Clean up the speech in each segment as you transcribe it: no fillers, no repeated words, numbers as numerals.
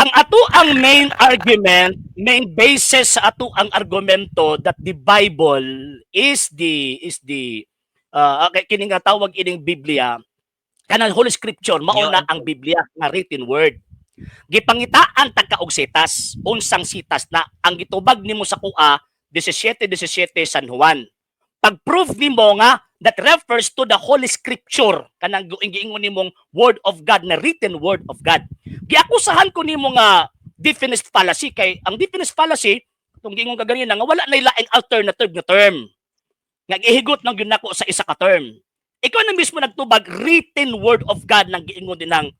Ang ato ang main argument, main basis sa ato ang argumento that the Bible is the okay, kini nga tawag ining Biblia, kanang Holy Scripture, mao na ang Biblia nga written word. Gipangitaan ta ka og sitas, unsang sitas na ang gitubag nimo sa kuha, 17:17 San Juan. Pag-prove nimo nga that refers to the Holy Scripture, kanang giingon nimong word of God na written word of God. Giakusahan ko nimo nga definite fallacy, kay ang definite fallacy itong giingon ka ganina nga wala na laing alternative nga term. Nga gihigot nang gyud nako sa isa ka term. Ikaw na mismo nagtubag, written word of God nang giingon din ng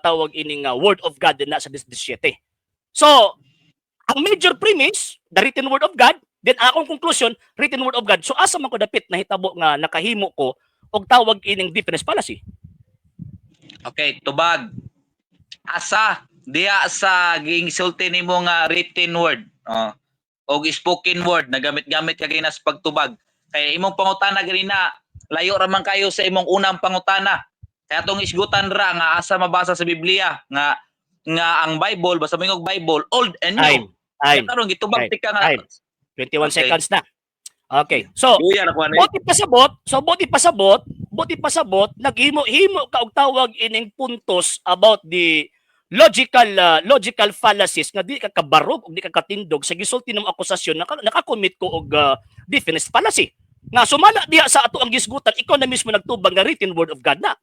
tawag ining word of God din na sa 17. So, ang major premise, the written word of God, then ang akong conclusion, written word of God. So asa man ko dapit nahitabo nga nakahimo ko og tawag ining definite fallacy? Okay, tubag. Asa diha sa giinsulti nimo nga written word, oh, og spoken word, nagamit-gamit ka sa pagtubag. Kay imong pangutana ganina, layo ra man kayo sa imong unang pangutana. Kaya atong isgutan ra nga asa mabasa sa Biblia nga nga ang Bible, basta moingog Bible, Old and New. Time. Time. Karon gitubag Time. tika nga Time. 21 seconds na. Okay. So, Luya na ko ani. buot pasabot, so buot pasabot, naghimo himo ka og tawag ining puntos about the logical fallacies nga di ka kabarog ug di ka katindog sa gisulti ng akusasyon, naka-commit ko og definite fallacy. Nga sumala diha sa ato ang gisgutan, ikaw na mismo nagtubag nga written word of God na.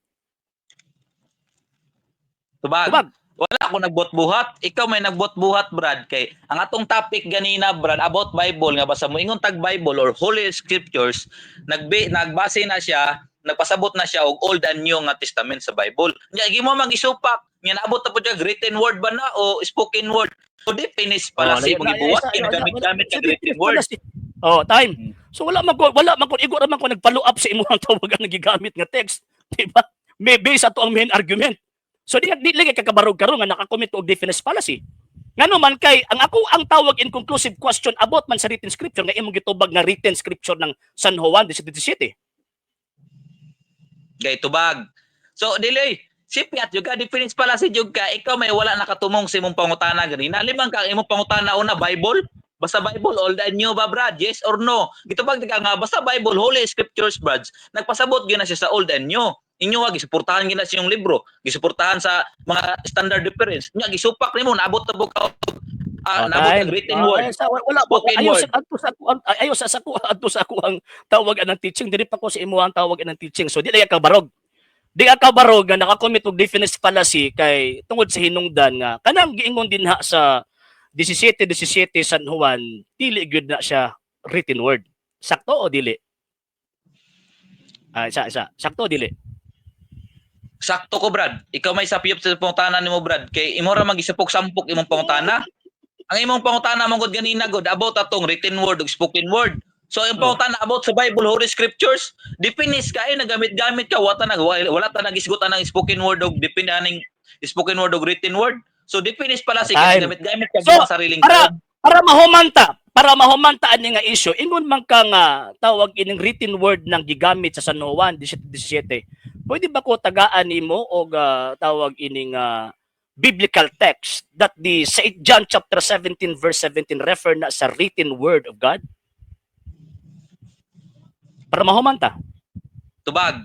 Tubag. Tubag. Wala ako nagbuhat-buhat. Ikaw may nagbuhat-buhat, Brad. Kay ang atong topic ganina, Brad, about Bible, nga basta mo ingon tag Bible or Holy Scriptures, nagbase na siya, nagpasabot na siya og Old and New nga Testament sa Bible. Nya igi mo magisupak, nya naabot na po siya, written word ba na o spoken word? So di finish pala Oh, si mong gibuhat, ginagamit-gamit so, ka written definite word. Fallacy. Oh, time. So wala man ko igo ra man ko nag-follow up sa imong tawag ang gigamit nga text, di ba? May base ato ang main argument. So di lagi kakabarog karon nga naka-commit og definite fallacy. Ngano man kay ang ako ang tawag inconclusive question about man sa written scripture nga imong gitubag nga written scripture ng San Juan 17. Gay tubag. So dili sipyat jud ka, definite pala si jud ka, ikaw may wala nakatumong sa imong pangutana ganina. Limang ka ang imong pangutana una, Bible. Basta Bible, Old and New ba, Brad? Yes or no? Gitubag ka nga basta Bible, Holy Scriptures, Brad. Nagpasabot gyud na siya sa Old and New. Inyo wa gisuportahan gyud na siyang libro, gisuportahan sa mga standard reference. Nya gisupak nimo, naabot na ka Oh, naabot time. ang written Ah, word. ay, sa, wala po. Spoken Ayaw word. sa adto sa ako ayaw sa ako adto sa ako ang tawag ang teaching, diri pa ko sa imo ang tawag ang teaching. So di lagi ka barog. Di ka kabarog nga naka-commit og definite fallacy kay tungod sa hinungdan nga kanang giingon dinha sa 17:17 San Juan, dili gyud na siya written word. Sakto o dili? Ah, isa isa. Sakto o dili? Sakto ko, Brad. Ikaw may sapiyop sa pangutana nimo, Brad. Kay imo ra magisapok-sampok imong pangutana. Ang imong pangutana man gud ganina gud about atong written word ug spoken word. So ang pangutana about sa Bible, Holy Scriptures, definis ka eh nagamit-gamit ka, wala ta nag wala ta nagisgutan ng spoken word og depende aning spoken word og written word. So definis pala si Time. gamit-gamit ka So, sa sariling para para mahumanta ani nga issue, ingon man ka nga tawag ining written word nang gigamit sa San Juan 17:17. Pwede ba ko tagaan nimo og tawag ining biblical text that the St. John chapter 17 verse 17 refer na sa written word of God? Para mahumanta. Tubag.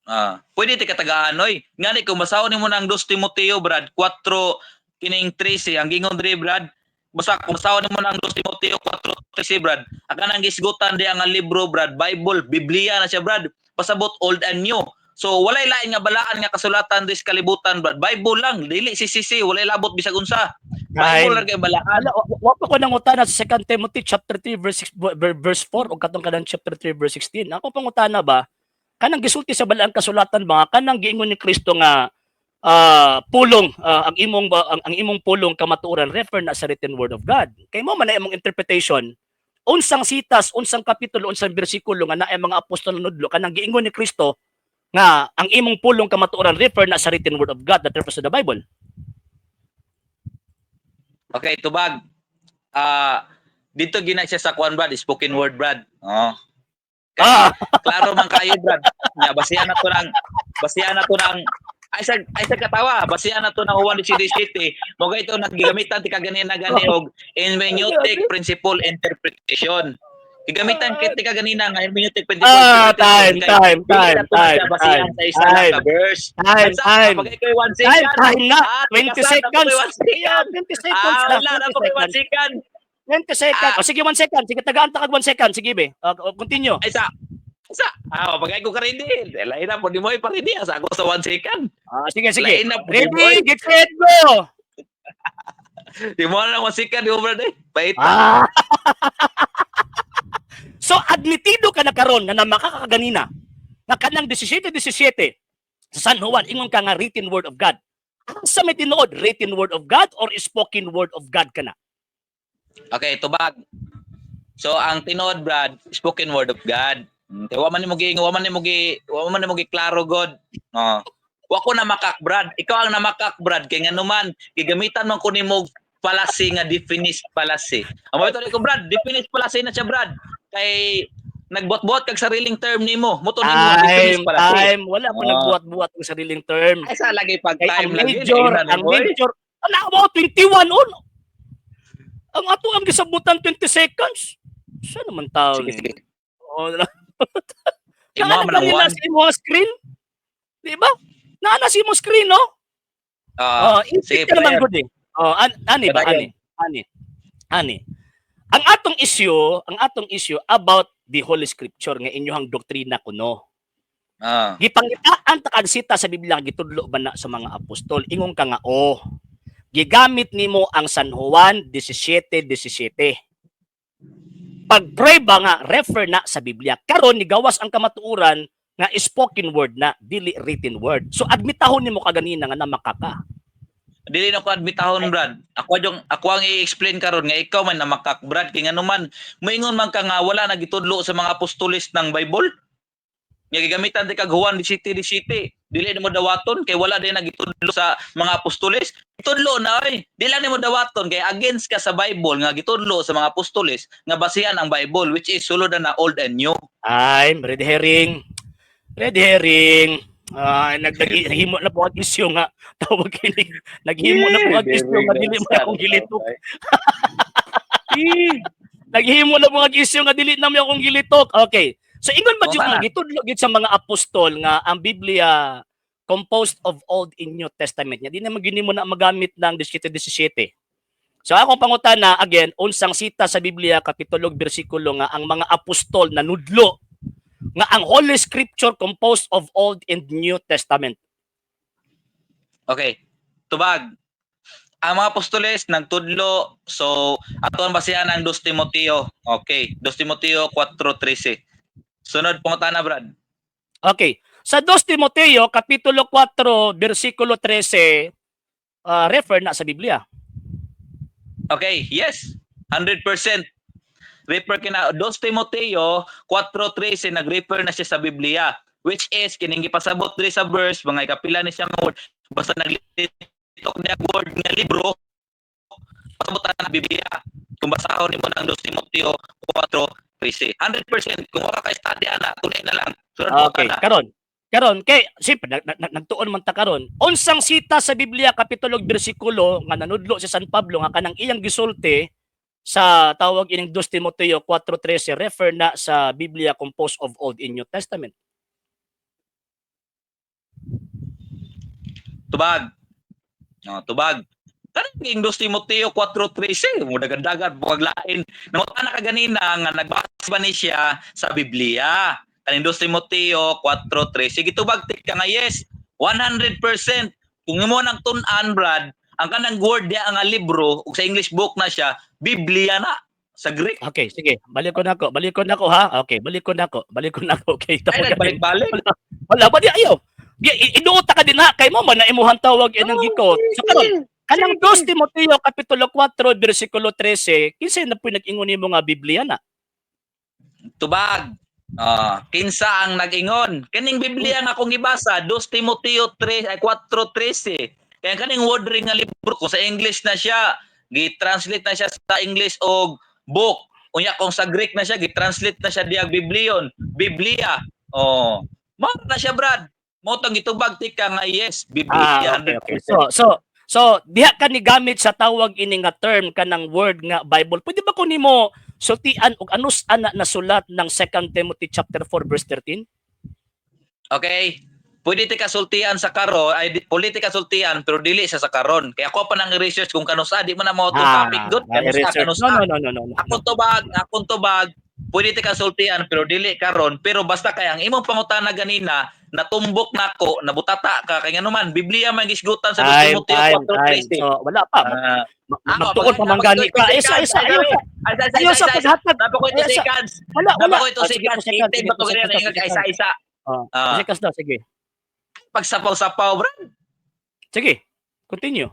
Ah, pwede ti katagaan oy. Ngani kung basahon nimo ng 2 Timoteo, Brad, 4 kining 13 ang gingon diri, Brad. Basta kung basahon nimo ng 2 Timoteo 4:13, Brad. Ang kanang gisgutan di ang libro, Brad, Bible, Biblia na siya, Brad. Pasabot Old and New. So walay lain nga balaan nga kasulatan dis kalibutan, Brad. Bible lang, dili si CC, walay labot bisag unsa. Bible Time. lang kay balaan. Ala, wa pa ko nangutana sa 2 Timothy chapter 3 verse 6, verse 4 o katong kanang chapter 3 verse 16. Ako pangutana ba, kanang gisulti sa balaang kasulatan ba, kanang giingon ni Kristo nga pulong ang imong pulong kamatuoran, refer na sa written word of God. Kay mo man na imong interpretation, unsang sitas, unsang kapitulo, unsang bersikulo nga naay mga apostol nudlo kanang giingon ni Kristo nga ang imong pulong kamatuoran refer na sa written word of God that refers to the Bible? Okay, tubag. Ah, dito gina siya sa kuan, Brad, spoken word, Brad. Oh. Klaro man kayo, Brad. Nya basihan na to ng Ay sa katawa, basihan na to ng Juan 17:17. Mo ito nagigamitan ti kaganina gani og hermeneutic principle interpretation. Gigamitan kit ti kaganina nga hermeneutic principle Ah, interpretation time, kay time, dili time, na to time, siya basihan time, sa isa lang time. ka verse. Time, Sa time. pag ikaw 1 Time, second. time na. Ah, 20 tikasan, seconds. ako 1 second. Yeah, 20 seconds Ah, na. wala na 20 po kay 1 seconds. second. 20 seconds. Ah. O sige, 1 second. Sige, tagaan ta kag 1 second. Sige, be. Continue. Ay sa. Ah, pag ko ka ready. Lain na po di mo iparedy sa ako sa 1 second. Ah, sige, sige. Lain na po di mo. Ready, get set, go! Di mo na 1 second di mo, brad eh. Pait. Ah. So admitido ka na karon nga namakakaganina nga kanang 17:17 sa San Juan ingon ka nga written word of God. Asa may tinuod, written word of God or spoken word of God kana? Okay, tubag. So ang tinuod, Brad, spoken word of God. Kay wa man nimo gi klaro god. No. Wa ko na makak, Brad. Ikaw ang namakak, Brad, kay nganuman gigamitan man ko nimo fallacy nga definite fallacy. Ang mo ko, Brad, definite fallacy na siya, Brad. Kay nagbuot-buot kag sariling term nimo. Mo to nimo definite Time, fallacy. time. Wala mo Ah. nagbuhat-buhat ng sariling term. Ay sa lagi pag Kay time ang lagi. major, lain na ang ni, boy. major, ala mo 21 on. Ang ato ang gisabutan 20 seconds. Sa naman tao Sige, ni? sige. Oh, Imo Naa man ang na one. sa imo screen? Di ba? Naa na sa imo screen, no? Ah, Oh, sige, ka naman player. gud eh. Oh, ani ba Padayon. ani? Ani. Ani. Ang atong issue about the Holy Scripture nga inyohang doktrina kuno. Gipangitaan ta kag sita sa Biblia, gitudlo ba na sa mga apostol? Ingon ka nga oh. Gigamit nimo ang San Juan 17:17. Pag-pray ba nga refer na sa Biblia. Karon nigawas ang kamatuoran nga spoken word na, dili written word. So admitahon nimo kaganina nga namakaka. Dili na ko admitahon, Brad. Ako yung ako ang i-explain karon nga ikaw man namakak, Brad, kay nganuman moingon man ka nga wala nagitudlo sa mga apostoles ng Bible. Nga gigamitan di kag Juan 17:17. Dili nimo dawaton kay wala din nagitudlo sa mga apostoles. Gitudlo na oy. Dili lang nimo dawaton kay against ka sa Bible nga gitudlo sa mga apostoles nga basihan ang Bible, which is sulod na na Old and New. I'm red herring. Red herring. Ah, naghimo na po ang issue nga tawag kini. Naghimo na po ang issue nga dili mo akong gilitok. Naghimo na po ang issue nga dili na mo akong gilitok. Okay. So ingon ba O, jud nga tara. gitudlo gid sa mga apostol nga ang Biblia composed of Old and New Testament niya? Di na gini mo na magamit ng 17:17. So akong pangutana again, unsang sita sa Biblia, kapitulo ug bersikulo nga ang mga apostol na nudlo nga ang Holy Scripture composed of Old and New Testament? Okay. Tubag. Ang mga apostoles nagtudlo, so ato ang basihan ang 2 Timoteo. Okay, 2 Timoteo 4:13. Sunod pangutana, Brad. Okay. Sa 2 Timoteo kapitulo 4 bersikulo 13, refer na sa Biblia? Okay, yes. 100%. Refer kina 2 Timoteo 4:13, nag-refer na siya sa Biblia, which is kining gipasabot diri sa verse, mga ikapila ni siya nga word, basta naglitok niya word nga libro, pasabutan na Biblia kung basahon nimo ng 2 Timoteo 4:13. 100% kung wala ka study ana, tunay na lang. Sunod Okay, pangutana. karon. Karon kay siyempre nagtuon man ta karon. Unsang sita sa Biblia, kapitulo ug bersikulo nga nanudlo si San Pablo nga kanang iyang gisulti sa tawag ining 2 Timoteo 4:13 refer na sa Biblia composed of Old and New Testament? Tubag. No, tubag. Kanang ing 2 Timoteo 4:13, mo dagan-dagan buwag lain. Nangutana ka ganina nga nagbasa ba ni siya sa Biblia? Kaning 2 Timoteo 4:13. Sige, tubag tik ka nga yes, 100%. Kung imo nang tun-an, Brad, ang kanang word diya nga libro ug sa English book na siya, Biblia na sa Greek. Okay, sige. Balik ko na ako. Balik ko na ako ha. Okay, balik ko na ako. Balik ko na ako. Okay, Ay tawag nagbalik-balik. Wala ba di ayaw? Iduot ta ka din ha kay mo man na imuhang tawag inang gikot. So karon, kanang 2 Timoteo kapitulo 4 bersikulo 13, kinsa na po nag-ingon nimo nga Biblia na? Tubag. Ah, kinsa ang nag-ingon? Kining Biblia nga akong gibasa, 2 Timoteo 3 ay 4:13. Kaya kaning word ring nga libro ko sa English na siya, gi-translate na siya sa English og book. Unya kung sa Greek na siya, gi-translate na siya diag Biblion, Biblia. Oh, mao na siya, Brad. Mao tong gitubag tika nga yes, Biblia. Ah, okay. 100%. So diha ka ni gamit sa tawag ini nga term, kanang word nga Bible. Pwede ba ko nimo sultian og anus ana nasulat ng 2 Timothy chapter 4 verse 13? Okay. Pwede ti kasultian sa karon, ay pwede ti kasultian pero dili siya sa karon. Kaya ako pa nang research kung kanusa, di man na mao tong topic good. Ah, Kanusa, research. kanusa. No. Akong tubag, pwede ti kasultian pero dili karon, pero basta kay ang imong pangutana ganina, natumbok nako, nabutata ka kay ngano man Biblia man gisgutan sa Time, Timoteo time, time. 4:13. So, wala pa. Ah, Magtuon pa man gani ka. Isa, isa, ayaw sa, ayaw sa paghatag. Napa ko ito Ayaw sa- seconds. Wala, wala. Napa ko ito Ah, sige, seconds. 2 seconds, 18 sige, ba to 2 ganina seconds, nga 2 isa isa. Oh, Ah. 2 seconds daw, sige. Pagsapaw-sapaw, bro. Sige. Continue.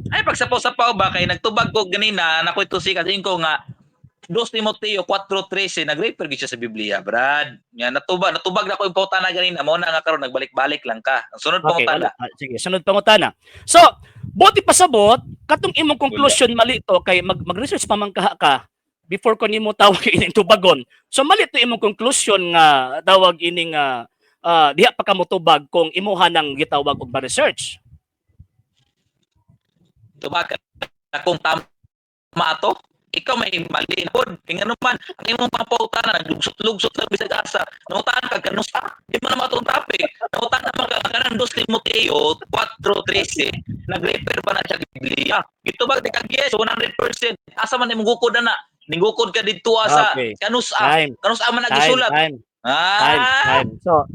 Ay, pagsapaw-sapaw ba kay nagtubag ko ganina nako ito seconds ko nga 2 Timoteo 4:13 nag-refer gyud siya sa Biblia, Brad. Nga natubag na ko yung pangutana ganina, mao na nga karon nagbalik-balik lang ka. Ang sunod Okay, pangutana. wala. Ah, sige, sunod pangutana. So, buot pasabot, katong imong conclusion mali to kay mag-research pa man kaha ka before ko nimo tawag ining tubagon. So mali to imong conclusion nga tawag ining diha pa ka motubag kung imuha nang gitawag og ba-research. Tubag ka na kung tama ato, ikaw may mali na pod. Kay ngano man ang imong pangutana naglugsot-lugsot lang bisag asa. Nangutan ka kanusa, di man naman atong topic. Nangutan man ka kanang 2 Timoteo 4:13 nag-refer ba na siya sa Biblia? Gitubag ti kag yes 100%. Asa man imong gukod na? Ninggukod ka didto sa Okay. kanusa. Time, Kanusa man time, nagisulat. time, time, Ah. time. So,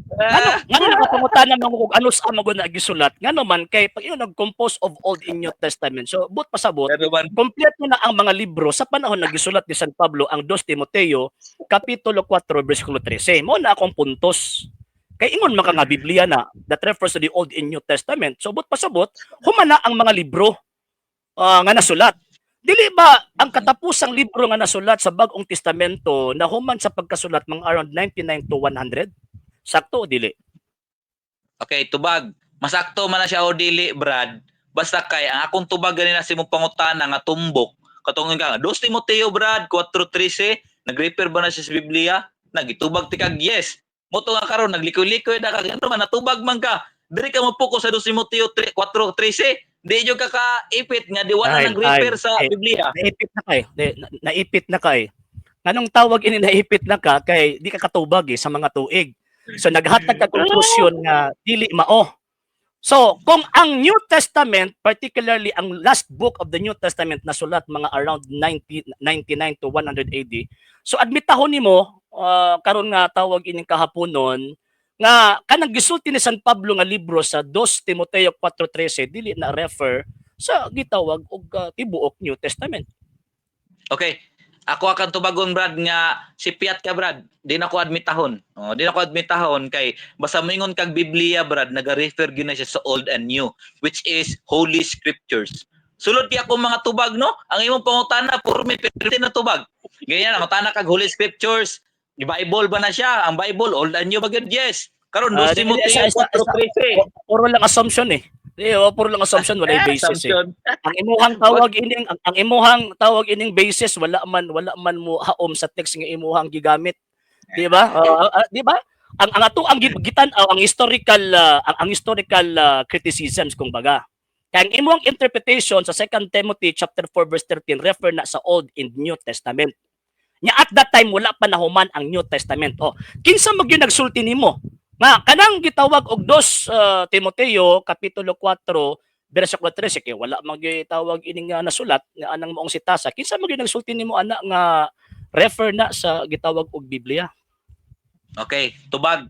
ngano nakapangutana man ko kung ano sa man na gisulat? Ngano man kay pag ingon nag-compose of Old and New Testament. So, buot pasabot, Pero man kompleto na ang mga libro sa panahon na gisulat ni San Pablo ang 2 Timoteo kapitulo 4 bersikulo 13. Mao na akong puntos. Kay ingon man ka nga Biblia na that refers to the Old and New Testament. So buot pasabot, humana ang mga libro nga nasulat. Dili ba ang katapusang libro nga nasulat sa Bag-ong Testamento na human sa pagkasulat mga around 99 to 100? Sakto o dili? Okay, tubag. Masakto man na siya o dili, Brad. Basta kay ang akong tubag ganina sa imong pangutana nga tumbok. Katong nga 2 Timoteo, Brad, 4:13, nag-refer ba na siya sa Biblia? Nagitubag ti kag yes. Mo to nga karon naglikoy-likoy na ka ano man natubag man ka. Diri ka mo sa 2 Timoteo 3 4:13. Di jud ka kaipit nga di wala Time, nag-refer time. sa Eh, Biblia. Naipit na kay. Naipit na kay. Nganong tawag ini naipit na ka kay di ka katubag eh, sa mga tuig. So naghatag ka konklusyon nga dili mao. So kung ang New Testament, particularly ang last book of the New Testament na sulat mga around 90, 99 to 100 AD, so admitahon nimo karon nga tawag ining kahaponon nga kanang gisulti ni San Pablo nga libro sa 2 Timoteo 4:13 dili na refer sa gitawag og tibuok New Testament. Okay. Ako akan tubagon, Brad, nga si Piat ka, Brad. Di na ko admitahon. Oh, di na ko admitahon kay basta moingon kag Biblia, Brad, naga-refer gyud na siya sa Old and New, which is Holy Scriptures. Sulod kay ako mga tubag, no? Ang imong pangutana puro may pirti na tubag. Ganyan ang utana kag Holy Scriptures. Bible ba na siya? Ang Bible Old and New ba gyud? Yes. Karon Ah, 2 Timoteo 4:13. Puro lang assumption eh. Di, oh, puro lang assumption, walay basis eh. Assumption. Ang imuhang tawag ining basis wala man mo haom sa text nga imuhang gigamit. Di ba? Di ba? Ang ato ang gitan-aw ang historical criticisms kung baga. Kaya ang imuhang interpretation sa 2 Timothy chapter 4 verse 13 refer na sa Old and New Testament. Nya at that time wala pa nahuman ang New Testament. Oh, kinsa man gyud nagsulti nimo? Nga kanang gitawag og 2 Timoteo kapitulo 4 bersikulo 13 kay wala man gyud tawag ining nga nasulat nga anang maong sitasa. Kinsa man gyud nagsulti nimo ana nga refer na sa gitawag og Biblia? Okay, tubag.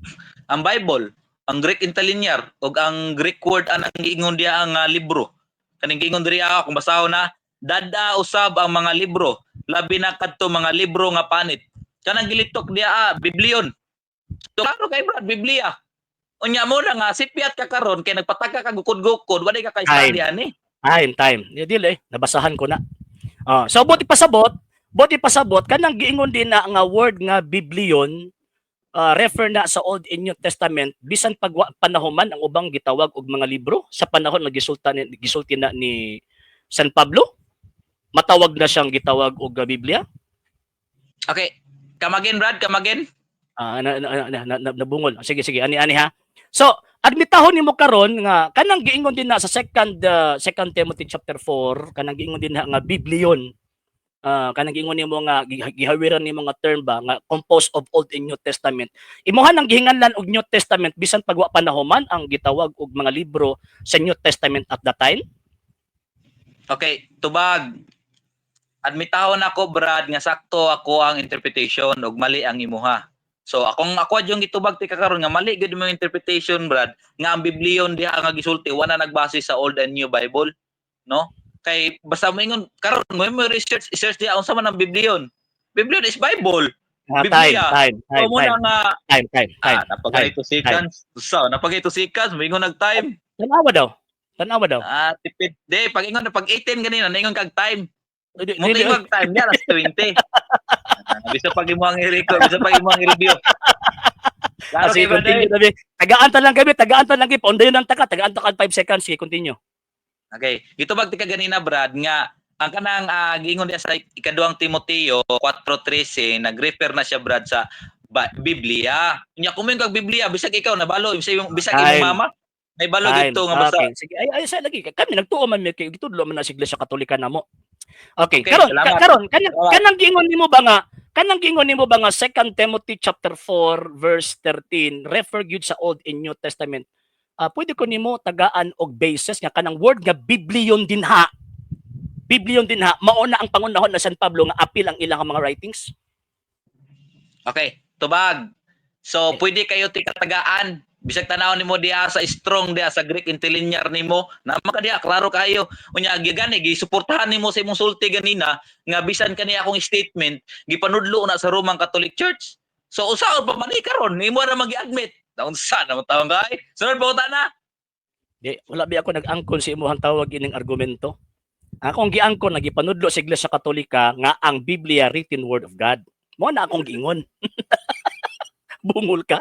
Ang Bible, ang Greek interlinear ug ang Greek word ang giingon diha ang libro. Kaning giingon diri ako kung basahon na dada usab ang mga libro, labi na kadto mga libro nga panit. Kanang gilitok diha Biblion. So klaro kay Brad, Biblia. Unya mo na nga sipiat ka karon kay nagpataka ka gukod-gukod, wala ka kay study ani. Time, time. Di dili, nabasahan ko na. Ah, so buot pasabot kanang giingon din na nga word nga Biblion refer na sa Old and New Testament bisan pag panahuman ang ubang gitawag og mga libro sa panahon nga gisulti na ni San Pablo, matawag na siyang gitawag og Biblia. Okay. Come again, Brad, come again. Ah, na, na, na, na, na, nabungol. Sige, sige, ani ani ha. So, Admitahon nimo karon nga kanang giingon din na sa second Timothy chapter 4, kanang giingon din na nga Biblion. Kanang giingon nimo nga gihawiran nimo nga term ba nga composed of Old and New Testament. Imuha nang gihinganlan og New Testament bisan pag wa pa nahuman ang gitawag og mga libro sa New Testament at that time. Okay, tubag. Admitahon ako, Brad, nga sakto ako ang interpretation ug mali ang imuha. So akong ako yung gitubag ti karon nga mali gud mo interpretation, Brad, nga ang Bibliyon diha nga gisulti wala nagbase sa Old and New Bible, no? Kay basta mo ingon karon mo research, search diha unsa man ang Bibliyon. Bibliyon is Bible. Time, Biblia. time, So time, mo time, na nga time, time, time. Napagay 2 seconds. So napagay 2 seconds, moingon nag time. Tanawa daw. Tanawa daw. Ah, tipid. Di pag ingon pag 18 ganina ningon kag time. Di, Mo di, kag time niya alas 20. Bisa pag imo ang i-record, bisa pag imo ang i-review. Klaro Sige, kay brother. continue tabi. Tagaan ta lang kami, tagaan ta lang kami. Paundayon lang taka, tagaan ta ka 5 seconds. Sige, continue. Okay, gitubag ti ka ganina, Brad, nga ang kanang giingon diya sa ikaduhang Timoteo 4:13, nag-refer na siya, Brad, sa Biblia. Nya kung kag Biblia, bisag ikaw nabalo, bisag imong Time. mama naibalo Time. dito nga basta Okay, sige. Ay, ay, sa lagi. Kami nagtuo man mi kay gitudlo man na sa Iglesia Katolika namo. Okay, Okay, karon salamat. karon kanang Salamat. kanang giingon nimo ba nga kanang giingon nimo ba nga 2 Timothy chapter 4 verse 13 refer gyud sa Old and New Testament? Pwede ko nimo tagaan og basis nga kanang word nga Biblion dinha. Biblion dinha mao na ang pangunahon na San Pablo nga apil ang ilang mga writings. Okay, tubag. So pwede kayo tikatagaan. Bisag tanaw nimo diha sa Strong diha sa Greek Interlinear nimo, naman ka diha klaro kayo. Unya gani gisuportahan nimo sa imong sulti ganina nga bisan kani akong statement gipanudlo na sa Roman Catholic Church. So usaon pa man ni karon nimo ra magi-admit. Unsa na tawon kay? Sunod pa na. Di, wala bi ako nag-angkon sa imuhang tawag ining argumento. Akong giangkon nga gipanudlo sa Iglesia Katolika nga ang Biblia written word of God. Mao na akong giingon. Bungol ka.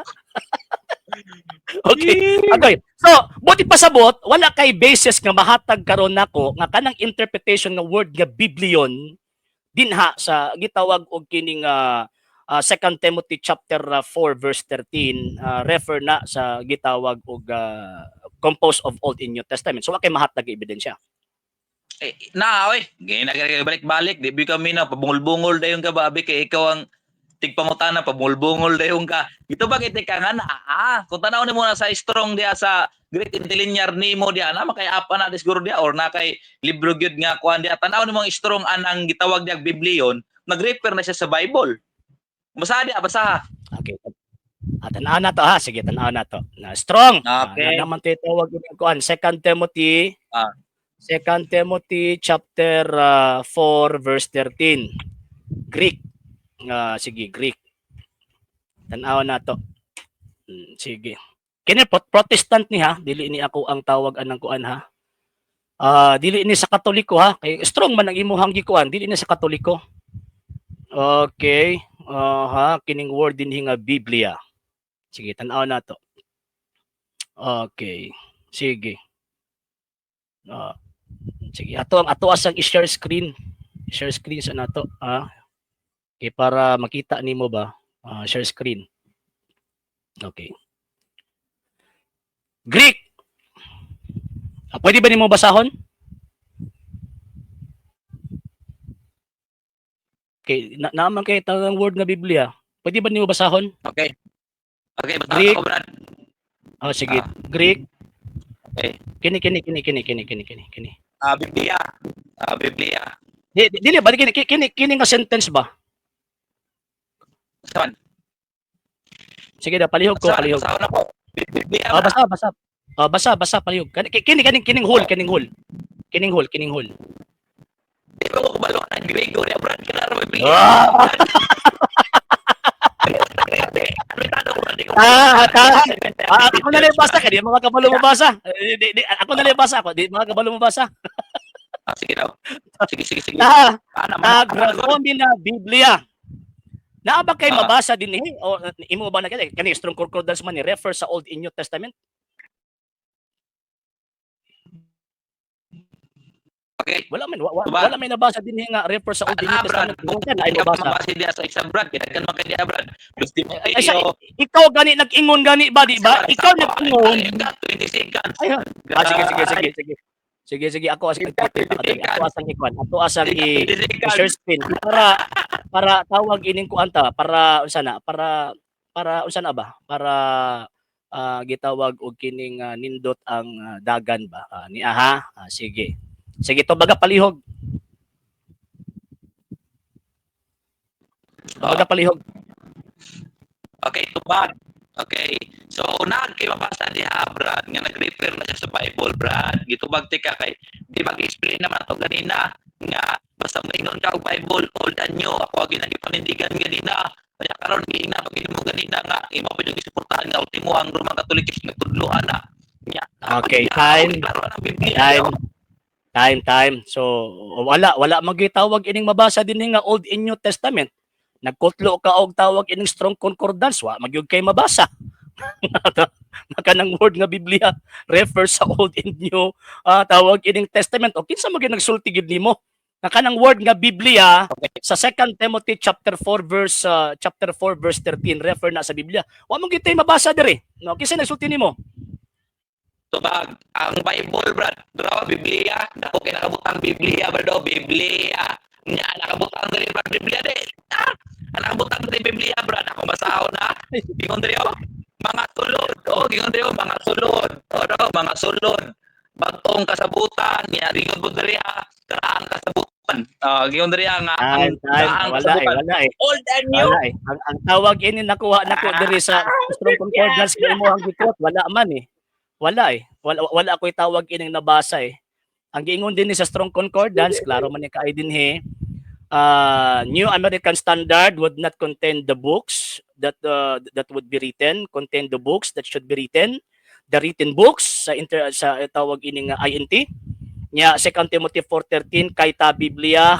Okay. Okay. So, buti pasabot, wala kay basis nga mahatag karon nako nga kanang interpretation nga word nga Biblion dinha sa gitawag og kining 2 Timothy chapter 4 verse 13 refer na sa gitawag og composed of Old and New Testament. So wa kay mahatag nga ebidensya. Eh, na oy, gina balik-balik di bi kami na pabungol-bungol dayon ka ba abi kay ikaw ang tigpangutana, pabungol-bungol dayon ka. Gito ba kay ka nga na kung tanaw nimo na sa Strong diha sa Greek Interlinear nimo diha na makay app na siguro diha or na kay libro gyud nga kuan diha, tanaw nimo ang Strong anang gitawag diha Biblion, nag-refer na siya sa Bible. Basa diha, basa. Okay. Tanaw na to ha. Sige, tanaw na to. Na Strong. Okay. Na naman titawag yung kuan 2 Timothy. 2 Timothy chapter 4 verse 13. Greek. Sige, Greek. Tanaw na to. Sige. Kini Protestant ni ha, dili ni ako ang tawag anang kuan ha. Dili ni sa Katoliko ha. Kay Strong man ang imuhang gikuan, dili ni sa Katoliko. Okay. Ha, kining word din nga Biblia. Sige, tanaw na to. Okay. Sige. Sige, ato ang ato asang i-share screen. Share screen sa nato, ah. Okay, para makita nimo ba? Share screen. Okay. Greek. Pwede ba nimo basahon? Okay, na naman kay tanang word nga Biblia. Pwede ba nimo basahon? Okay. Okay, basta Greek. ako, Brad. Oh, sige. Greek. Okay. Kini kini kini kini kini kini kini kini. Biblia. Biblia. Di, di, dili ba kini kini kini nga sentence ba? Saan? Sige da palihog ko, Saan? palihog. Saan ako? Biblia. Basa basa. Basa basa palihog. Kini kini kini kining whole, kining whole. Kining whole, kining whole. Di ba ko kabalo ang Grego niya, Brad? Klaro, Biblia. Ah, ako na lang basa ka, di mga kabalo mo basa. Eh, di, di, ako na lang basa ako, di mga kabalo mo basa. Sige daw. Sige, sige, sige. Ta grafomina Biblia. Naa ba kay mabasa din eh? O imo ba na kani kani Strong Concordance man ni refer sa Old and New Testament? Okay. Wala man wa, wa, Diba? Wala may nabasa din nga refer sa Old and New Ana, Brad, Testament. Kung ka na ay ka mabasa. Mabasa diya sa isa, Brad. Kaya man kay diya, Brad. Dos Ay, sa, Timoteo. Ikaw gani nag-ingon gani ba, di ba? Ikaw nag-ingon. Got 20 seconds. Ay, sige, sige, sige, sige. Sige, sige, ako asang ako asang ikuan. Ako asang i 20 seconds. Share screen para para tawag ining kuan ta, para unsa na, para para unsa na ba, para gitawag og kining nindot ang dagan ba. Ni aha. Sige, sige, to baga palihog, baga palihog. Okay, tubag. Okay. So, nag kay mabasa diha, Brad, nga nag-refer na siya sa Bible, Brad. Gitubag tika kay di ba gi-explain naman to ganina nga basta maingon ka og Bible, old and new, ako ang ginagipanindigan ganina. Kaya karon giingna pag mo ganina nga imo pa yung gisuportahan nga ultimo ang Roman Catholic Church nagtudlo ana. Nya. Okay, time. Klaro ang Biblia. Time, time, time. So wala wala magitawag ining mabasa dinhi nga Old and New Testament. Nagkutlo ka og tawag ining Strong Concordance, wa magyud kay mabasa makanang word nga Biblia refer sa Old and New tawag ining Testament. O kinsa man gyud nagsulti gid nimo nga kanang word nga Biblia sa 2 Timothy chapter 4 verse chapter 4 verse 13 refer na sa Biblia? Wa man gyud tay mabasa diri, no? Kinsa nagsulti nimo? Tubag, ang Bible, Brad, draw Biblia, dako kay nakabutang Biblia, Brad, oh, Biblia. Nya nakabutang diri, Brad, Biblia di. Ah, ang nakabutang diri Biblia, Brad, ako basahon na. Ingon diri oh, mga sulod, oh, ingon diri oh, mga sulod. Oh, no, mga sulod. Bagtong kasabutan, nya ingon po diri ah, karaang kasabutan. Ah, ingon diri ah, nga ang Time, time. karaang Wala eh, kasabutan. wala eh. Old and new. Wala eh. Ang tawag ini nakuha nako diri sa Strong Concordance nga imo ang gikot, wala man eh. Wala eh. Wala wala ako'y tawag ining nabasa eh. Ang giingon din ni sa Strong Concordance, klaro man ni kaay dinhi. New American Standard would not contain the books that would be written, contain the books that should be written, the written books sa inter sa tawag ining INT. Nya 2 Timothy 4:13 kay ta Biblia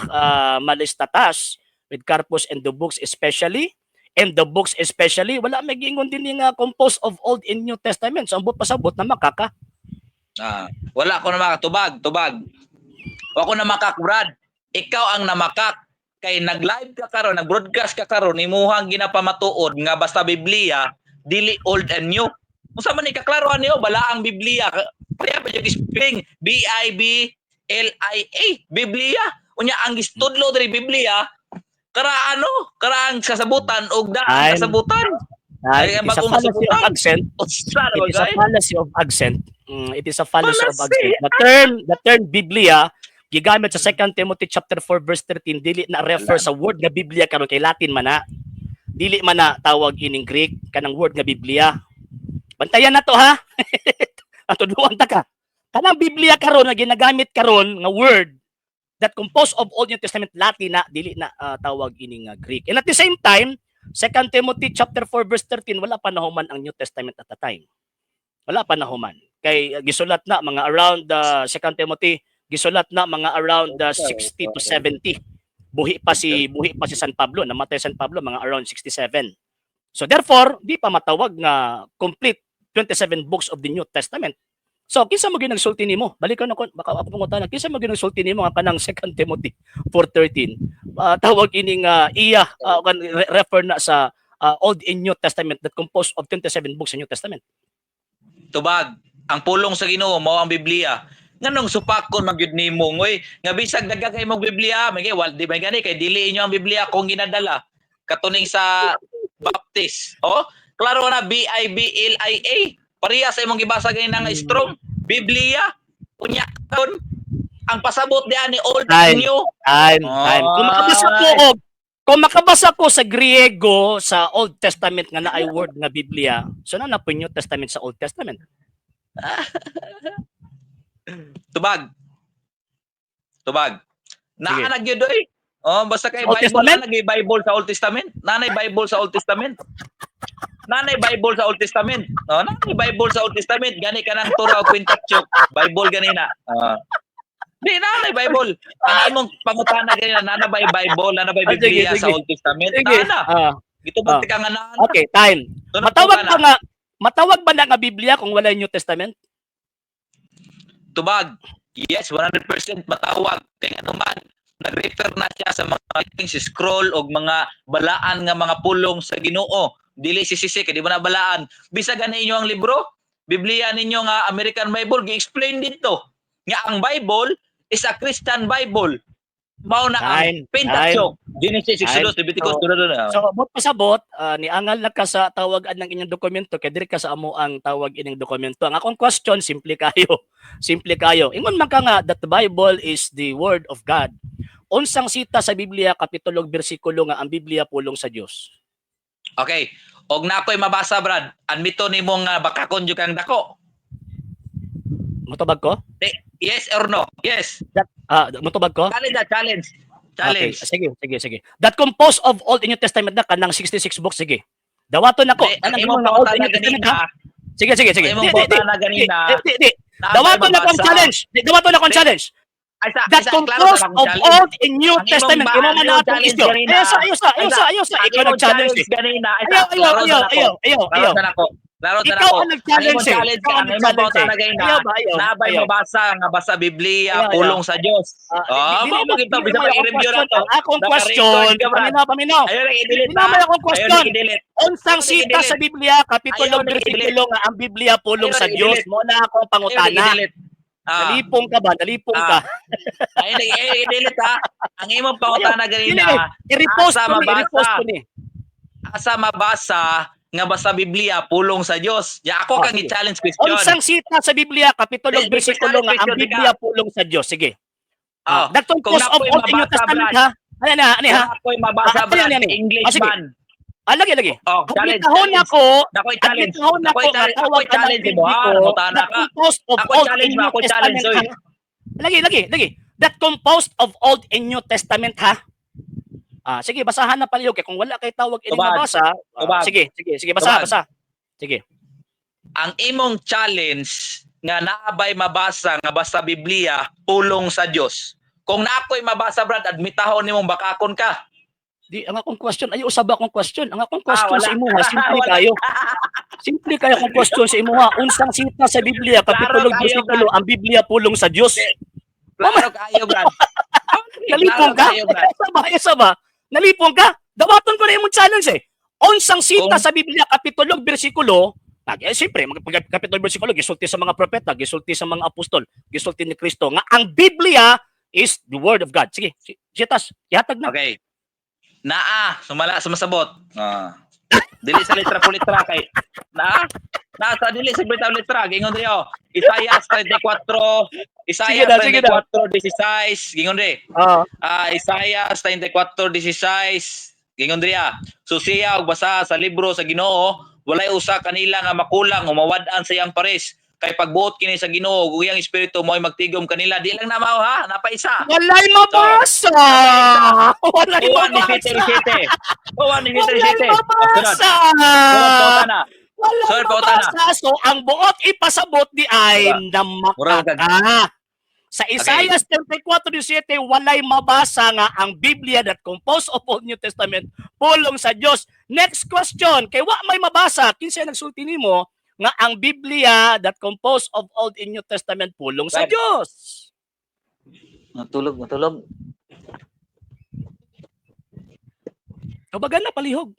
malistatas with Carpus and the books especially, and the books especially. Wala may giingon din nga composed of Old and New Testament. So ambot pasabot na makaka. Ah, wala ko na makatubag, tubag. Wa ko na makak, Brad. Ikaw ang namakak kay nag-live ka karon, nag-broadcast ka karon, imuhang ginapamatuod nga basta Biblia dili old and new. Unsa man ni kaklarohan niyo bala ang Biblia? Pareha pa yung spelling B I B L I A, Biblia. Unya ang gistudlo diri Biblia kara ano, kara ang kasabutan og daan kasabutan. Ay, Ay, it is a bagong fallacy of kasabutan. accent. Unsa na It is a bagay? fallacy of accent. It is a fallacy of Fallacy. accent. The term Biblia gigamit sa 2 Timothy chapter 4 verse 13 dili na refer sa word nga Biblia karon kay Latin man na. Dili man na tawag ining Greek kanang word nga Biblia. Bantayan na to ha. Ang tudluan ta ka. Kanang Biblia karon nga ginagamit karon nga word that composed of Old New Testament, Latin na, dili na tawag ining Greek. And at the same time, 2 Timothy chapter 4 verse 13, wala pa nahuman ang New Testament at the time. Wala pa nahuman. Kay gisulat na mga around 2 Timothy gisulat na mga around 60 to 70. Buhi pa si San Pablo, namatay San Pablo mga around 67. So therefore, di pa matawag nga complete 27 books of the New Testament. So kinsa mo nagsulti nimo? Balikan ako, baka ako pangutana, kinsa mo nagsulti nimo nga kanang 2 Timothy 4:13 tawag ining iya refer na sa Old and New Testament that composed of 27 books sa New Testament? Tubag, ang pulong sa Ginoo mao ang Biblia. Nganong supakon man gyud nimo ngoy nga bisag daghan kay mong Biblia, may wal di may gani kay dili inyo ang Biblia kung ginadala katuning sa Baptist. Oh, klaro na B I B L I A. Pareha sa imong gibasa ganina nga Strong Biblia. Unya karon ang pasabot diha ni Old Time. and New. Time, time. Kung makabasa ko sa Griego sa Old Testament nga naay word nga Biblia, so na na po New Testament sa Old Testament. Tubag. Tubag. Sige. Naa na gyud oy. Oh, basta kay Old Bible, Testament? naa Bible sa Old Testament. Nanay Bible sa Old Testament. Nanay Bible sa Old Testament. Oh, nanay Bible sa Old Testament. Gani ka ng Torah o Pentateuch. Bible gani na. Di nanay Bible. Ang imong pangutana ganina, nana ba Bible, nana ba Ah, sige, Biblia sa sige. Old Testament? Sige. Nana. Gitubag ka nga nana. Okay, time. Doon ang Matawag pangutana. ba nga matawag ba na nga Biblia kung wala New Testament? Tubag. Yes, 100% matawag kay anuman nag-refer na siya sa mga writings, scroll og mga balaan nga mga pulong sa Ginoo. Dili si sisi kay di ba na balaan. Bisag gani inyo ang libro, Biblia ninyo nga American Bible, gi-explain dito nga ang Bible is a Christian Bible. Mao na ang Time, Pentateuch, Genesis, Time. Exodus, Leviticus, So, so, So, bot pasabot, niangal na ka sa tawagan ng inyong dokumento kay diri ka sa amo ang tawag ining dokumento. Ang akong question, simple kayo. Simple kayo. Ingon man ka nga that the Bible is the word of God. Unsang sita sa Biblia, kapitulo ug bersikulo nga ang Biblia pulong sa Dios? Okay. Og na ako'y mabasa, Brad. Admito nimo nga bakakon jud kang dako. Motubag ko? Yes or no? Yes. Motubag ko? Challenge na, challenge. Challenge. Okay, sige, sige, sige. That composed of Old and New Testament na kanang 66 books, sige. Dawaton nako. Di, ang Kanang imong nga Old and pangutana New Testament, ganina, ha? Sige, sige, sige. ang imong Di, di, di, pangutana ganina, di, di, di. na Dawaton na akong challenge. Di, dawaton na akong Di, challenge. Ay, sa, That ay, sa, klaro composed sa akong of challenge. Old and New Ang imong Testament. ba- Imo man ang na imong atong challenge isyo. ganina. Ayaw sa, ayaw sa, ayaw Ay, sa, ayaw sa. Ang Ikaw imong nag-challenge eh. ganina, ay, sa, Ayaw, ayaw, klaro ayaw, na ako. ayaw, ayaw, Klaro ayaw. na ako. Klaro na Ikaw ako. ang nag-challenge Ang imong eh. challenge Ikaw ang ang imong nag-challenge eh. pangutana ganina, Ayaw ba, ayaw, nabay ayaw. mabasa nga basta Biblia Ayaw, ayaw. pulong sa Dios. Ah, Ah, di- mao di- magito di- bisa di- pa i-review na question. to. Ang akong Naka-record question, ka, Brad. paminaw, paminaw. Ayaw na i-delete Paminaw ha. may akong Ayaw question. na i-delete. Unsang Ayaw na sita i-delete. sa Biblia, kapitulo Ayaw na i-delete. bersikulo nga ang Biblia pulong Ayaw sa na Dios? i-delete. Mo na akong Ayaw na pangutana. i-delete. Ah. Nalipong ka ba? Nalipong ka. Ayaw na i-delete ha. Ang imong pangutana ganina, Dili, i-repost Asa ko ni, i-repost mabasa? ko ni. Asa mabasa nga basta Biblia pulong sa Dios. Ya ako Ah, kang sige. i-challenge question. Unsang sita sa Biblia, kapitulo Di, di, bersikulo nga ang question, di ka. Biblia pulong sa Dios? Sige. Ah, That kung composed of nakoy Old and New mabasa, Testament Brad. ha. Ano na, ano ha? Kung ako'y mabasa, Ah, ano Brad, yan, ano yan? English Ah, sige. man. Ah, lagi, lagi. Oh, challenge. Admitahon Challenge. ako, Nakoy challenge. admitahon ako Nakoy nga challenge. tawag Ako'y ka ng challenge mo ha. bibliko Nangutana that ka. composed of Ako'y Old challenge and mo, New ako'y challenge, Testament oy. ha. Lagi, lagi, lagi. That composed of Old and New Testament ha. Ah, sige, basahan na palihog kay kung wala kay tawag ini Tubag. mabasa. Tubag. Sige, sige, sige, basa, Tubag. basa. Sige. Ang imong challenge nga naabay mabasa nga basta Biblia pulong sa Dios. Kung naako'y mabasa, Brad, admitahon nimong bakakon ka. Di ang akong question, ayo usab akong question. Ang akong question Ah, wala. sa imuha, simple Wala. kayo. Simple kayo akong question sa imuha. Unsang sita sa Biblia, kapitulo Klaro kayo, bersikulo, ang Biblia pulong sa Dios? Klaro kayo, Brad. Nalipong ka? Klaro kayo, Brad. Esa ba? Esa ba? Nalipong ka? Dawaton ko na imong challenge eh. Unsang sita sa Biblia, kapitulo bersikulo, siyempre, kapitulo bersikulo, gisulti sa mga propeta, gisulti sa mga apostol, gisulti ni Kristo, nga ang Biblia is the word of God. Sige, sitas, ihatag na. Okay. Naa, sumala sumasabot. Ah. Dili sa litra po litra kay. Naa, naa sa dili sa litra litra gingon diri oh. Isaiah 34, Sige Isaiah na, sige na. 34:16 gingon diri. Ah. Ah, Isaiah 34:16 gingon diri ah. Susiya og basa sa libro sa Ginoo, walay usa kanila nga makulang o mawad-an sa iyang pares. Kay pagbuot kini sa Ginoo ug iyang espiritu mo'y magtigom kanila. Di lang na mao ha, napa isa. Walay mabasa! Walay Juan mabasa! 17:7. Juan Walay 17:7. mabasa! Na. Walay Sir, pauta na. mabasa! So, ang buot ipasabot di ay Mura namakaka. Sa Isaiah 34:17, walay mabasa nga ang Biblia that composed of Old New Testament pulong sa Dios. Next question, kay wa may mabasa, kinsa nagsulti nimo nga ang Biblia that composed of Old and New Testament pulong sa Right. Dios? Matulog, matulog. Kabagan na palihog.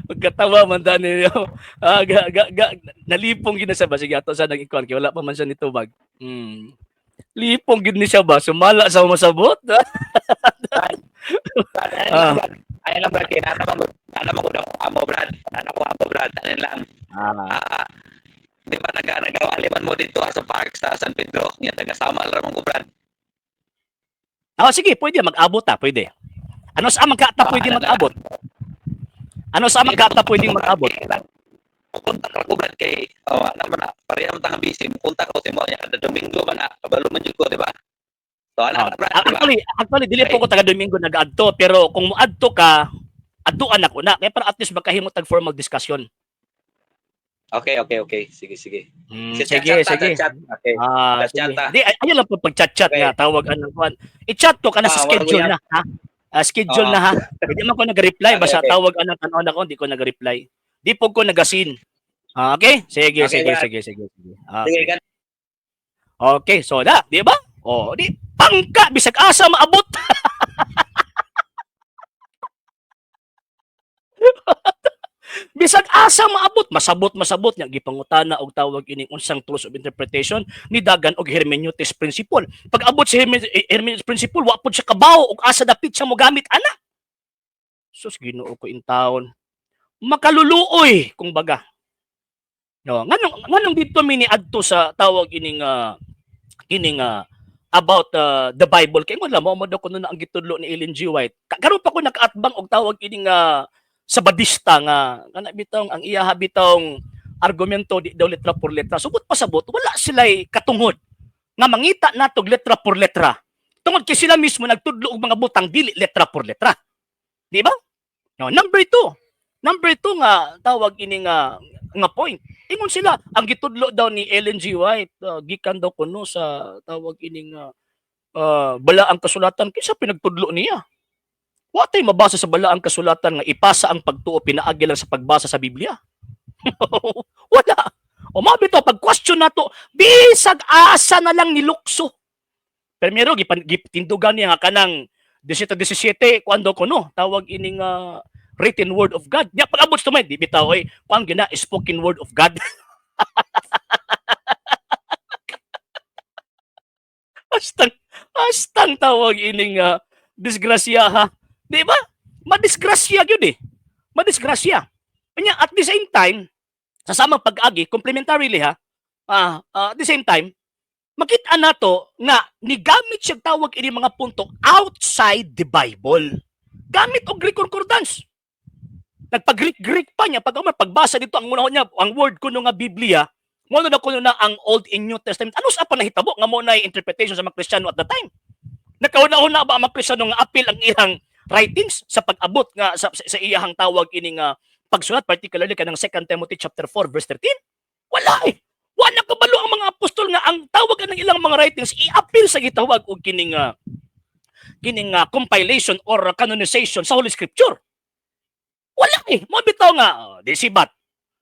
Magkatawa man da ninyo. Ah, ga, ga, ga, nalipong gid na siya ba sige ato sa nang ikuan kay wala pa man siya nitubag. Lipong gid ni siya ba sumala sa masabot. Ah. Ayun lang, Brad. Kaya nana mo ko amo, Brad. Nana ko amo, Brad. Ano lang. Ah, di ba nagawaliman mo dito sa park sa San Pedro? Nga taga-sama lang ko, Brad. Ah, sige, pwede mag-abot ta, pwede. Ano sa amang kata pwede mag-abot? Ano sa amang kata pwede mag-abot? Kontak ko, Brad, kay oh, ano man na, pareha man tanga busy. Kontak ko si mo niya kada Domingo man na. Kabalo man jud ko, di ba? So, ano Ah, na, Brad, di ba? actually, dili po ko taga Domingo nag-adto, pero kung moadto ka, adtuan ako na. Kaya para at least magkahimo tag formal discussion. Okay. Sige, sige. Sige, Chat, sige. chat, chat. Okay. Ah, Chat, sige. chat, ah. Di, ayun lang po pag-chat-chat Okay. nga tawag anong kuan. I-chat ko kana sa Ah, wala schedule ko na, ha? Schedule Oo. Na ha. Hindi man ko nag-reply basta tawag anang tan-on ako, hindi ko nag-reply. Di po ko nagasin. Okay? Sige, Okay, sige, Brad. sige, sige, sige. Sige, Okay. gan- Okay, so na, di ba? Oh, di pangka bisag asa maabot. Bisag asa maabot, masabot masabot nya gipangutana og tawag ining unsang tools of interpretation ni dagan og hermeneutics principle. Pag abot sa hermeneutics principle, wa pud siya kabaw og asa dapit siya mogamit ana. Sus, Ginoo ko intawon. Makaluluoy kung baga. No, nganong dito mi ni adto sa tawag ining about the Bible kay mo mo daw kuno na ang gitudlo ni Ellen G. White. Karon pa ko nakaatbang og tawag ining sabadista nga kana bitong ang iya bitong argumento di daw letra por letra. Subot pasabot wala sila'y katungod nga mangita natog letra por letra. Tungod kay sila mismo nagtudlo og mga butang dili letra por letra. Di ba? No, number two. Number two nga tawag ini nga point. Ingon sila, ang gitudlo daw ni Ellen G. White, gikan daw kuno sa tawag ining balaang kasulatan kinsa pinagtudlo niya. Wa tay mabasa sa balaang kasulatan nga ipasa ang pagtuo pinaagi lang sa pagbasa sa Biblia. Wala. O mao bitaw pag question nato, bisag asa na lang nilukso. Primero gitindugan niya nga kanang 17-17 kuan daw kuno tawag ining written word of God. Nya pag-abot sa tumay, di bitaw oy, kuan gina spoken word of God. Hastang tawag ining disgrasya ha. Di ba? Madisgrasya gyud eh. Madisgrasya. Nya at the same time, sa samang pag-agi, complementarily ha, at the same time, makita nato nga nigamit siya tawag ini mga punto outside the Bible. Gamit og Greek concordance. Nagpag-Greek-Greek pa niya pag pagbasa dito ang una niya ang word kuno nga Biblia, mo na kuno na ang Old and New Testament. Ano sa pa nahitabo nga mo na interpretation sa mga Kristiyano at the time? Nakauna-una ba ang mga Kristiyano nga apil ang iyang writings sa pag-abot nga sa iyahang tawag ini nga pagsulat, particularly kanang 2 Timothy chapter 4 verse 13? Wala eh. Wala kabalo ang mga apostol nga ang tawag ng ilang mga writings i-appeal sa gitawag og kining compilation or canonization sa Holy Scripture. Wala eh. Mo bitaw nga oh, di sibat.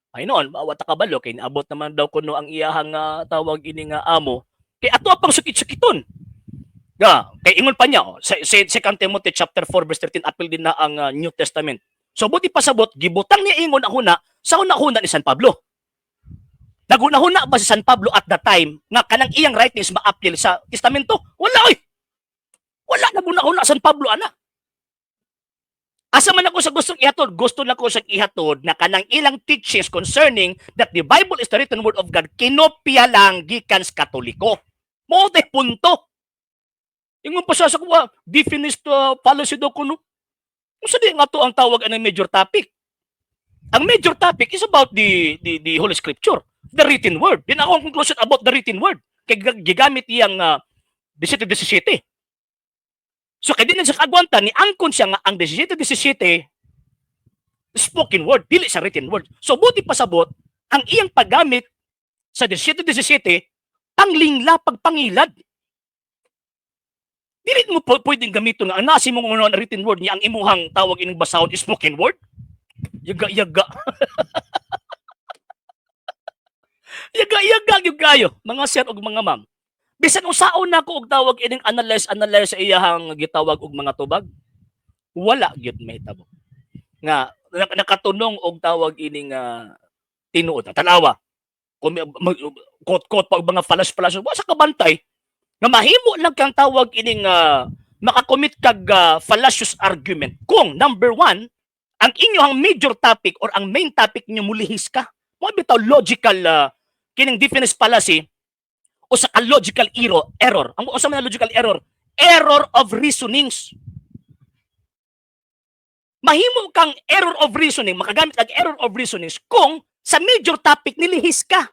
Ay noon, wa ta kabalo kay niabot naman daw kuno ang iyahang tawag ini nga amo. Kay ato pang sukit-sukiton. Nga, kay ingon pa niya, oh, sa 2 Timothy chapter 4 verse 13 apil din na ang New Testament. So buti pasabot gibutang niya ingon ang huna sa huna-huna ni San Pablo. Naghuna-huna ba si San Pablo at the time nga kanang iyang writings maapil sa testamento? Wala oy. Wala naghuna-huna San Pablo ana. Asa man ako sa gustong ihatod, gusto na ko sa ihatod na kanang ilang teachings concerning that the Bible is the written word of God, kinopya lang gikan sa Katoliko. Mo te punto. Ingon pa siya sa kuwa, definite fallacy daw kuno. Unsa di nga to ang tawag anang major topic? Ang major topic is about the Holy Scripture, the written word. Din ako ang conclusion about the written word. Kay gigamit iyang 17-17. So kay di na siya kaagwanta ni angkon siya nga ang 17-17 spoken word, dili sa written word. So buti pasabot ang iyang paggamit sa 17-17 panglingla pagpangilad. Dili mo pwedeng gamiton nga ang nasi mong una na written word niya ang imuhang tawag ining basahon spoken word. Yaga yaga. Yaga yaga gyud kayo mga sir ug mga ma'am. Bisan usaon nako og tawag ining analyze analyze sa iyahang gitawag og mga tubag, wala gyud mahitabo. Nga nakatunong og tawag ining tinuod. Tanawa. Kung kot-kot pa og mga falas-falas, wa sa kabantay nga mahimo lang kang tawag ining makakommit kag fallacious argument kung number one, ang inyong major topic or ang main topic niyo mulihis ka. Mo bitaw logical kining definite fallacy o sa ka logical error. Ang usa man na logical error, error of reasonings. Mahimo kang error of reasoning, makagamit ang error of reasonings kung sa major topic nilihis ka.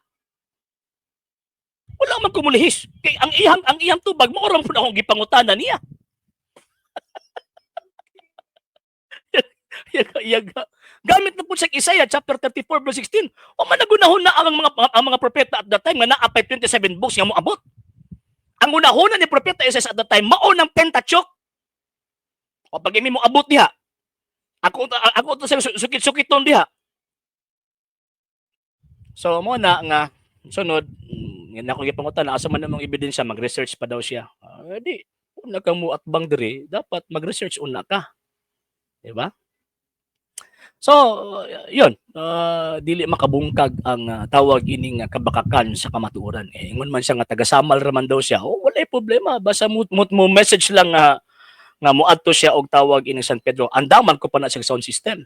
Wala man kumulihis. Kay ang iyang tubag mao ra pud akong gipangutana niya. Yaga, yaga. Gamit na po sa Isaiah chapter 34 verse 16. O man nagunahon na ang mga propeta at that time nga naa pay 27 books nga moabot. Ang unahuna ni propeta Isaiah at that time mao ng Pentateuch. O pag mo abot diha. Ako to sa sukit-sukiton diha. So mo na nga sunod nga ako gipangutan asa man namang ebidensya, mag-research pa daw siya. Ah, di una ka mo atbang diri, dapat mag-research una ka. Di ba? So, yun, dili makabungkag ang tawag ining kabakakan sa kamatuoran. Eh, ingon man siya nga taga-Samal raman daw siya. Oh, walay problema. Basta mo message lang nga moadto siya og tawag ining San Pedro. Andaman ko pa na sa sound system.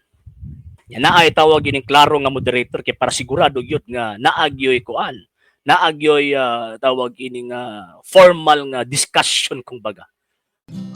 Ya naay tawag ining klaro nga moderator kay para sigurado gyud nga naagyoy kuan. Naagyoy tawag ining formal nga discussion kung baga.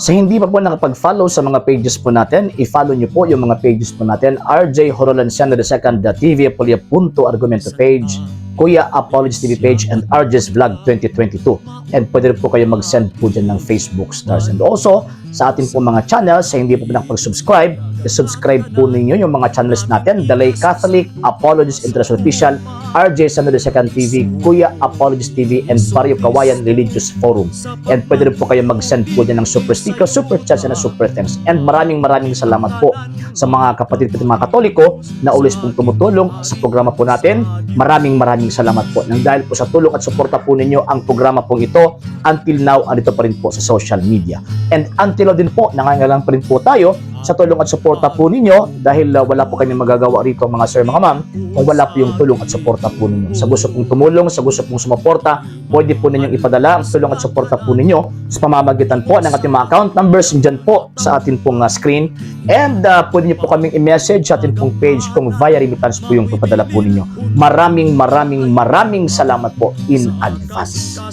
Sa hindi pa po nakapag-follow sa mga pages po natin, i-follow nyo po yung mga pages po natin. RJ Horolanciano II, TV Apolia Punto Argumento page, Kuya Apologies TV page, and RJ's Vlog 2022. And pwede rin po kayo mag-send po dyan ng Facebook stars. And also, sa atin po mga channels, sa hindi po nakapag-subscribe, i-subscribe po ninyo yung mga channels natin. Dalay Catholic, Apologies International Official, RJ Sano II TV, Kuya Apologies TV, and Barrio Kawayan Religious Forum. And pwede rin po kayo mag-send po dyan ng super sticker, super chats, and super thanks. And maraming maraming salamat po sa mga kapatid po mga Katoliko na always pong tumutulong sa programa po natin. Maraming maraming salamat po. Nang dahil po sa tulong at suporta po ninyo ang programa pong ito, until now, andito pa rin po sa social media. And until now din po, nangangailangan pa rin po tayo sa tulong at suporta po ninyo dahil wala po kami magagawa rito, mga sir, mga ma'am, kung wala po yung tulong at suporta po ninyo. Sa gusto pong tumulong, sa gusto pong sumuporta, pwede po ninyong ipadala ang tulong at suporta po ninyo sa pamamagitan po ng ating mga account numbers dyan po sa atin pong screen. And pwede niyo po kaming i-message sa atin pong page kung via remittance po yung papadala po ninyo. Maraming maraming maraming salamat po in advance.